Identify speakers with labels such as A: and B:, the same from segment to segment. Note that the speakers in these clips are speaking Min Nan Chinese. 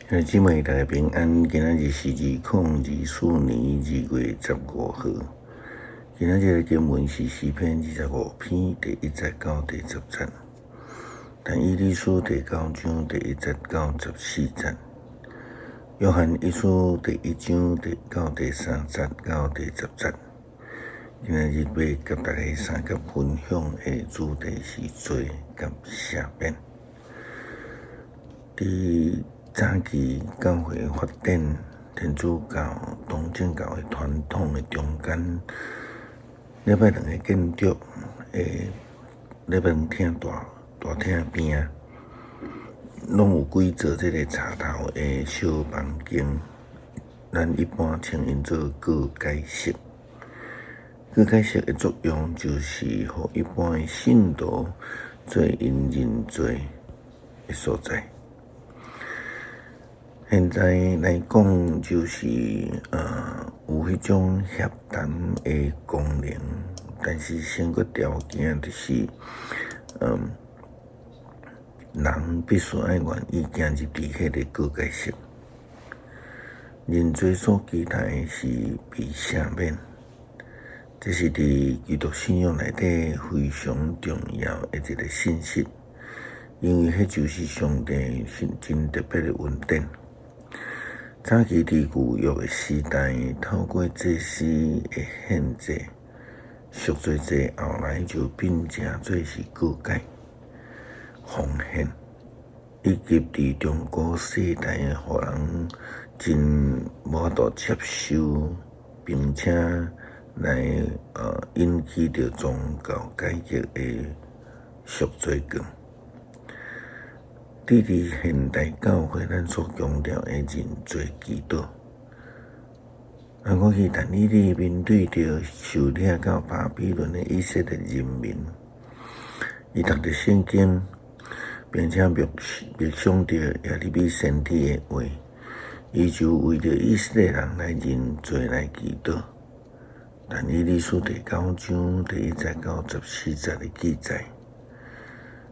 A: 兄弟姊妹，大家平安。今仔日是2024年2月15號。今仔日的經文是詩篇25篇第1節到第10節，但以理書第九章第1節到14節，約翰一書第一章第到第三節到第十節。今仔日欲佮大家相佮分享的主題是罪佮赦免。佇早期教會發展，天主教、東正教的傳統的中間，禮拜堂的建築的禮拜堂廳大大廳邊，攏有幾座這个插頭的小房間，咱一般稱𪜶做告解室。告解室的作用就是予一般的信徒做𪜶認罪的所在。現在來講，就是有彼種協談的功能，但是先決條件就是，人必須愛願意行入佇彼个告解室。認罪所期待的是被赦免，這是佇基督信仰內底非常重要的一个信息，因為彼就是上帝真特別的恩典。早期佇舊約的時代，透過祭司的獻祭、贖罪祭，後來就變成做是告解、奉獻，以及佇中古世代，予人真無法度接受，並且來引起著宗教改革的贖罪券。佇現代教會，咱所強調的認罪祈禱，啊，我去但以理面對著受掠到巴比倫的以色列人民，伊讀著聖經，並且默想著耶利米先知的話，伊就為著以色列人來認罪來祈禱。但以理書第九章第一節到十四節的記載。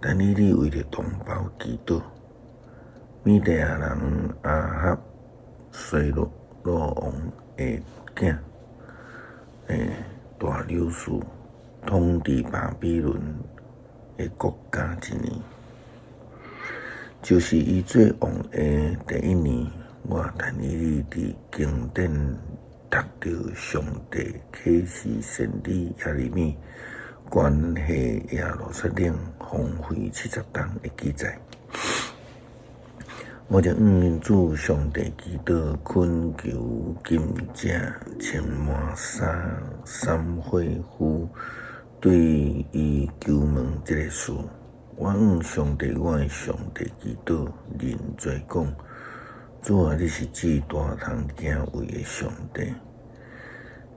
A: 但以理為著同胞祈禱，米底亞人亞哈隨魯王的囝，大流士統治巴比倫的國家一年，就是伊做王的第一年，我但以理佇宮殿讀著上帝啟示先知耶利米關係耶路撒冷荒廢70冬的記載，我就向主上帝祈禱，懇求金正穿麻衫、三會夫對伊求問這个事。我向上帝，我的上帝祈禱，認罪講：主啊，你是至大通敬畏的上帝，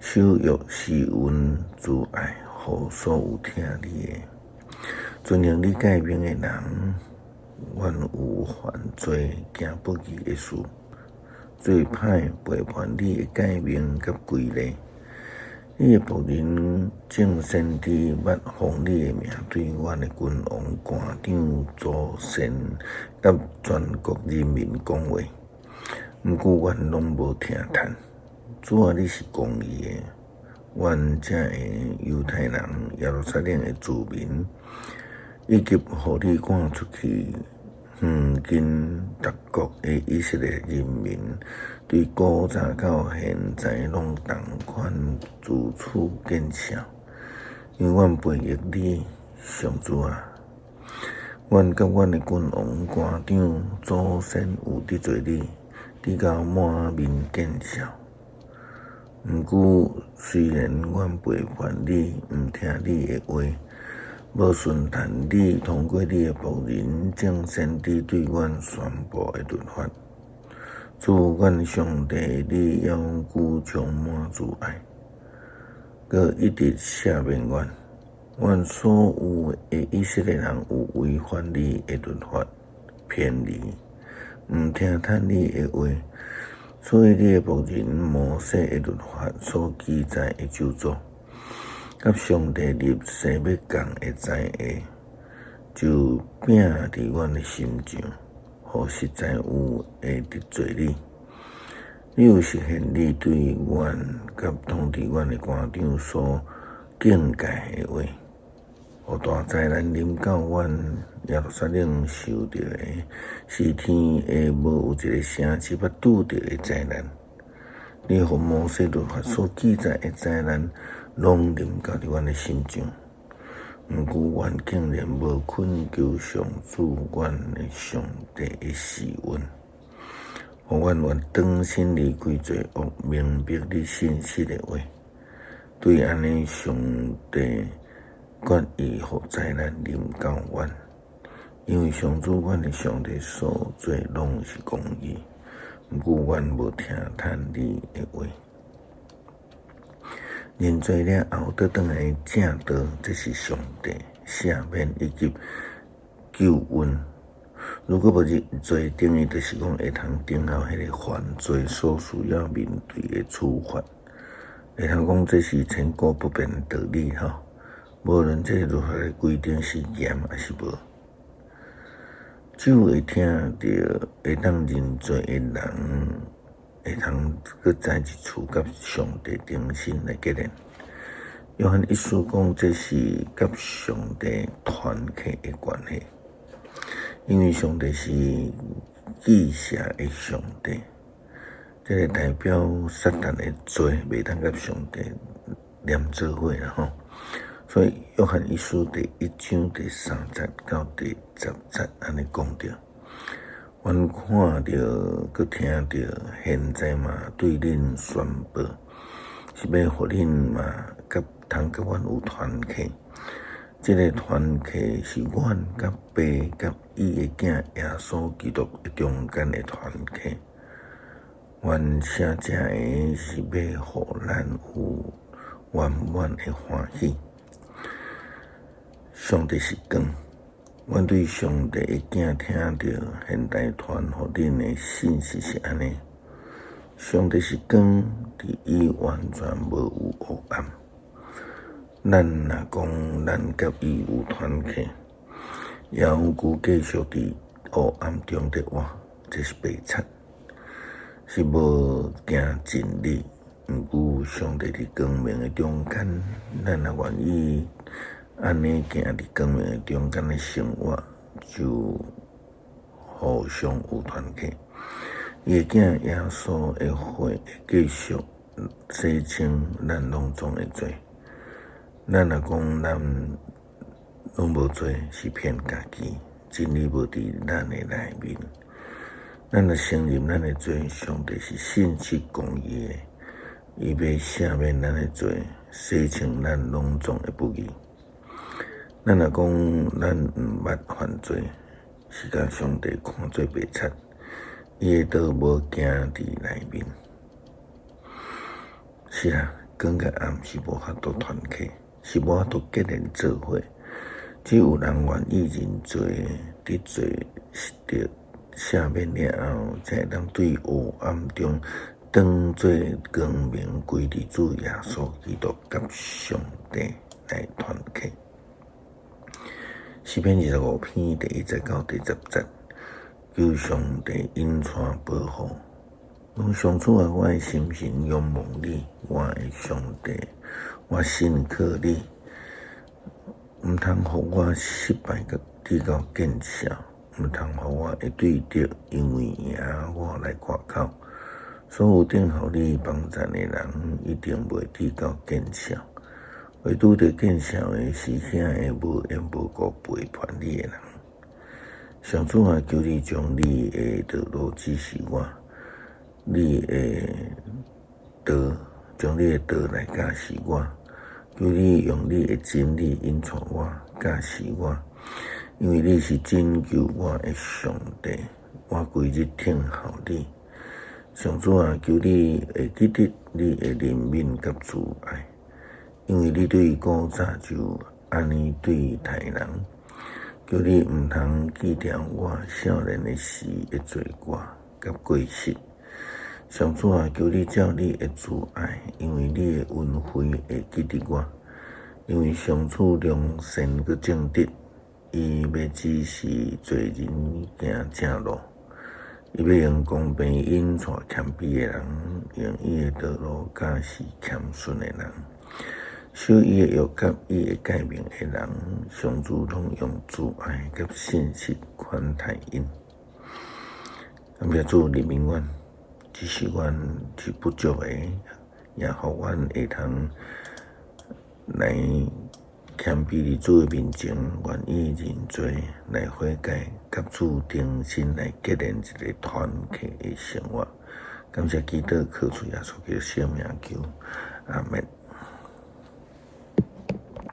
A: 守約施恩慈愛。予所有疼你的、遵行你誡命的人，阮有犯罪、行不義的事，做歹背叛你的誡命佮規例。你的僕人眾先知捌奉你的名對阮的君王、官長、祖先佮全國人民講話，毋過阮攏無聽趁。主啊，你是公義的。阮遮的猶太人、耶路撒冷的住民，以及予你趕出去遠近各國的以色列人民，對古早到現在攏仝款如此見笑，因為阮背逆你，上主啊！阮佮阮的君王、官長、祖先有得罪你，直到滿面見笑。毋過，雖然阮背叛你，毋聽你的話，無順趁你通過你的僕人眾先知對阮宣布的律法，主阮上帝，你猶舊充滿慈愛，閣一直赦免阮。阮所有的以色列人有違反你的律法，偏離，毋聽趁你的話。所以你的僕人摩西的律法所記載的咒詛，佮上帝立誓欲降的災禍，就摒佇阮的心上，予予實在有會得罪你。你有實現你對阮佮統治阮的官長所警戒的話，予大災難臨到阮耶路撒冷受著的，是天下無有一个城市捌拄著的災難。你予摩西律法所記載的災難，攏臨到佇阮的身上。毋過，阮竟然無懇求上主阮的上帝的施恩，予阮願轉身離開罪惡，明白你信實的話。對按呢，上帝決意予災難臨到阮，因為上主阮的上帝所做攏是公義。毋過，阮無聽趁你的話。認罪了後，倒轉來正道，這是上帝赦免以及救恩。如果無認罪，等於就是講會通等候彼个犯罪所需要面對的處罰。會通講這是千古不變的道理吼。無論這个律法的規定是嚴抑是無，只有會聽著會當認罪的人，會通閣再一次佮上帝重新來結連。約翰一書講，這是佮上帝團契的關係，因為上帝是忌邪的上帝，這个代表撒旦的罪袂當佮上帝連做伙啦吼。所以約翰一書第一章第三節到第十節按呢講著。阮看著，閣聽著，現在嘛對恁宣布，是欲予恁嘛佮通佮阮有團契。這个團契是阮佮爸佮伊的囝耶穌基督的中間的團契。阮寫這个是欲予咱有圓滿的歡喜。上帝是光，阮對上帝的囝聽著，現在傳予恁的信息是按呢：上帝是光，佇伊完全無有黑暗。咱若講咱佮伊有團契，猶閣繼續佇黑暗中佇活，這是白賊，是無行真理。毋過上帝佇光明的中間，咱若願意按呢行佇光明的中間的生活，就互相有團契。伊的囝耶穌的血會繼續洗清咱攏總的罪。咱若講咱攏無罪，是騙家己，真理無佇咱的內面。咱若承認咱的罪，上帝是信實公義的，伊欲赦免咱的罪，洗清咱攏總的不義。咱若講咱毋捌犯罪，是共上帝看做白賊，伊的道無行佇內面。是啊，光佮暗是無法度團契，是無法度結連做伙。只有人願意認罪，得罪得赦免了後，才會當對黑暗中當做光明歸佇主耶穌基督佮上帝來團契。詩篇25篇第一節到第十節，求上帝引帶保護。講上主啊，我的心神仰望你，我的上帝，我信靠你，毋通予我失敗佮得到見笑，毋通予我會對著，因為贏我來誇口。所有等候你幫贊的人，一定袂得到見笑。會拄著見笑的是遐个無緣無故背叛你的人。上主啊，求你將你的道路指示我，你的道，將你的道來教示我。求你用你的真理引帶我，教示我，因為你是拯救我的上帝，我規日等候你。上主啊，求你會記得你的憐憫佮慈愛。因為你對古早就按呢對待人，求你毋通記著我少年的時的罪過佮過失。上主啊，求你照你的慈愛，因為你的恩惠會記得我。因為上主良善閣正直，伊欲指示罪人行正路。伊欲用公平引帶謙卑的人，用伊的道路教示謙遜的人。守伊的約佮伊的誡命的人，上主攏用慈愛佮信實款待𪜶。感謝主憐憫阮，只是阮是不足的，也予阮會通來謙卑佇主的面前，願意認罪來悔改，佮主重新來結連一个團契的生活。感謝基督，靠主耶穌基督聖名求，阿們。